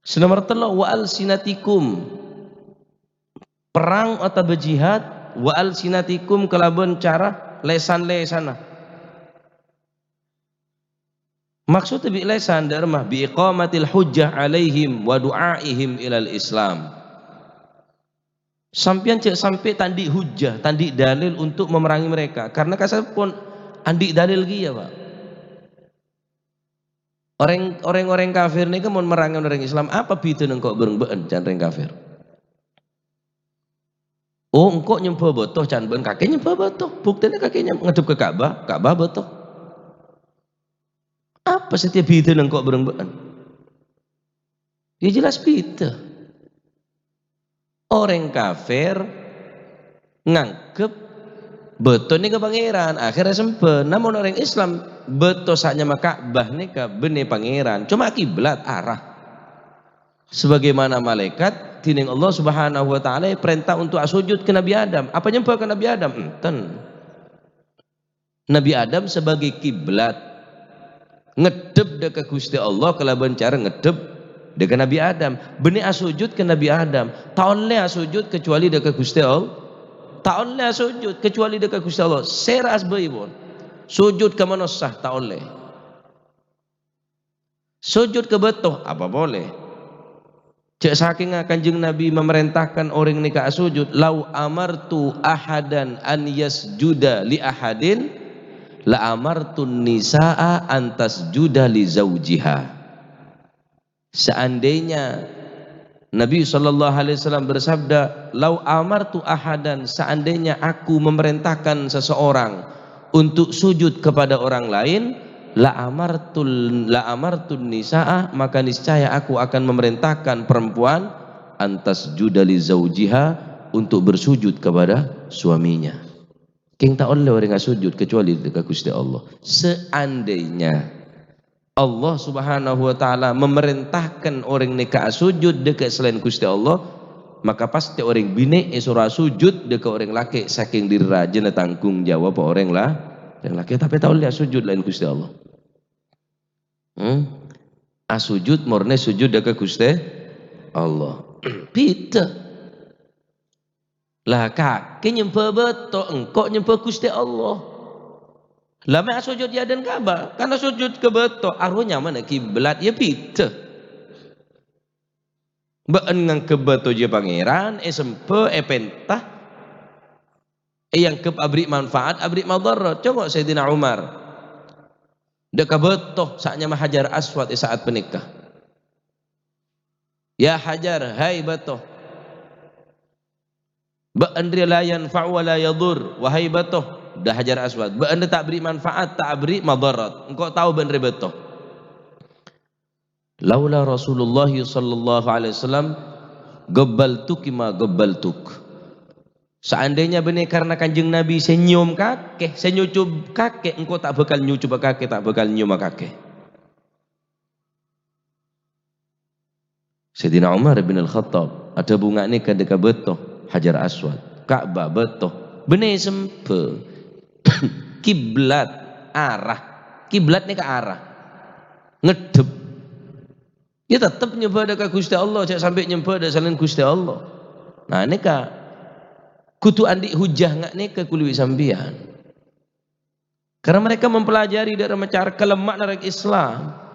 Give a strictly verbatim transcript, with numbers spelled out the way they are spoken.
Sè nomer tello', "Wa alsinatikum." Perang otabâ jihad, "wa alsinatikum," kalabân cara lèsan-lèsanna. Maksodda bi' lèsan, dâ' remma, "bi iqamatil hujjah 'alaihim wa du'aihim ilal Islam." Sampèyan jhâ' sampè' ta' andi' hujjah, ta' andi' dalil untuk memerangi mereka. Karena kasampèyan andi' dalil kèya, Pak. Orèng, orèng-orèng kafir nèka mon merangi orèng Islam, apa bhidhâna engko' bhâreng bâ'ân, can orèng kafir? Oh, engko' nyembhâ bâto, can bâ'ân kakè nyembhâ bâto. Buktèna kakè nyem-, ngadhep ka Ka'bah, Ka'bah bâto. Apa satèya bhidhâna engko' bhâreng bâ'ân? Ya jelas bhidhâ. Orèng kafir nganggep bâto nèka pangèran, akhèrra èsembhâ. Namong orèng Islam, bâto sè anyama Ka'bah nèka bânnè pangèran, coma kiblat, arah. Sebagaimana malaèkat, dhinèng Allah Subhanahu wa Ta'ala èparènta untuk asojud ka Nabi Adam. Apa nyembhâ ka Nabi Adam? Enten. Nabi Adam sabâgâi kiblat, ngadhep dâ' ka Ghustè Allah kalabân cara ngadhep dâ' ka Nabi Adam. Bânnè asojud ka Nabi Adam. Ta' ollè asojud kacuali dâ' ka Ghustè Allah. Ta' ollè asojud kacuali dâ' ka Ghustè Allah. Sèra asbâi pon. Sojud ka manossa ta' ollè. Sojud ka bâto, apa polè? Jhâ' sakènga Kanjeng Nabi mamarèntahkan orèng nèka asojud, "Lau amartu ahadan an yasjuda li ahadin, la amartun nisa'a an tasjuda li zaujiha." Seandainya Nabi sallallahu alaihi wasallam bersabda, "Lau amartu ahadan," seandainya aku memerintahkan seseorang untuk sujud kepada orang lain, "la amartul, la amartun nisa'a," maka niscaya aku akan memerintahkan perempuan, "an tasjuda li zaujiha," untuk bersujud kepada suaminya. Kèng ta' ollè orèng asojud kecuali ka Ghustè Allah. Seandainya Allah Subhanahu wa Ta'ala mamarèntahkan orèng nèka asojud dâ' ka salaèn Ghustè Allah, maka pastè orèng binè' èsoro asojud dâ' ka orèng lakè' sakèng dhiri rajâna tanggung jawab orèng la-, orèng lakè', tapè ta' ollè asojud laèn Ghustè Allah. Hmm? Asojud mornè sojud dâ' ka Ghustè Allah. Bhidhâ. Lah, kakè nyembhâ bâto, engko' nyembhâ Ghustè Allah. Lah, mè' asojud è adâ'na Ka'bah, kan asojud ka bâto, arowa nyamana kiblat, ya bhidhâ. Bâ'ân nganggep bâto jiyâ pangèran, èsembhâ, èpènta, èanggep aberri' manfaat, aberri' madharat. Cokop Sayyidina Umar. Dâ' ka bâto, sè anyama Hajar Aswad è sa'at panèka. "Ya Hajar, hai bâto. Bâ'ân rèya la yanfa'u wa la yadhur, wahai bâto," dâ' Hajar Aswad. "Bâ'ân rèya ta' aberri' manfaat, ta' aberri' madharat. Engko' tao bâ'ân rèya bâto." "Laula Rasulullah sallallahu alaihi wasallam, qabbaltuki ma qabbaltuk." Seandainya bânnè karena Kanjeng Nabi sè nyèyom kakè, sè nyocop kakè, engko' ta' bhâkal nyocobhâ kakè, ta' bhâkal nyèyoma kakè. Sayyidina Umar bin Al-Khattab adhâbu nga' nèka dâ' ka bâto Hajar Aswad, Ka'bah bâto, bânnè sembhâ, kiblat, arah. Kiblat nèka arah. Ngadhep. Ya tetep nyembhâ dâ' ka Ghustè Allah, jhâ' sampè' nyembhâ dâ' salaèn Ghustè Allah. Nah, nèka kodhu andi' hujjah nga' nèka kulâ bi' sampèyan. Karena mereka mempelajari dâ' remma cara kalemma'na orèng Islam.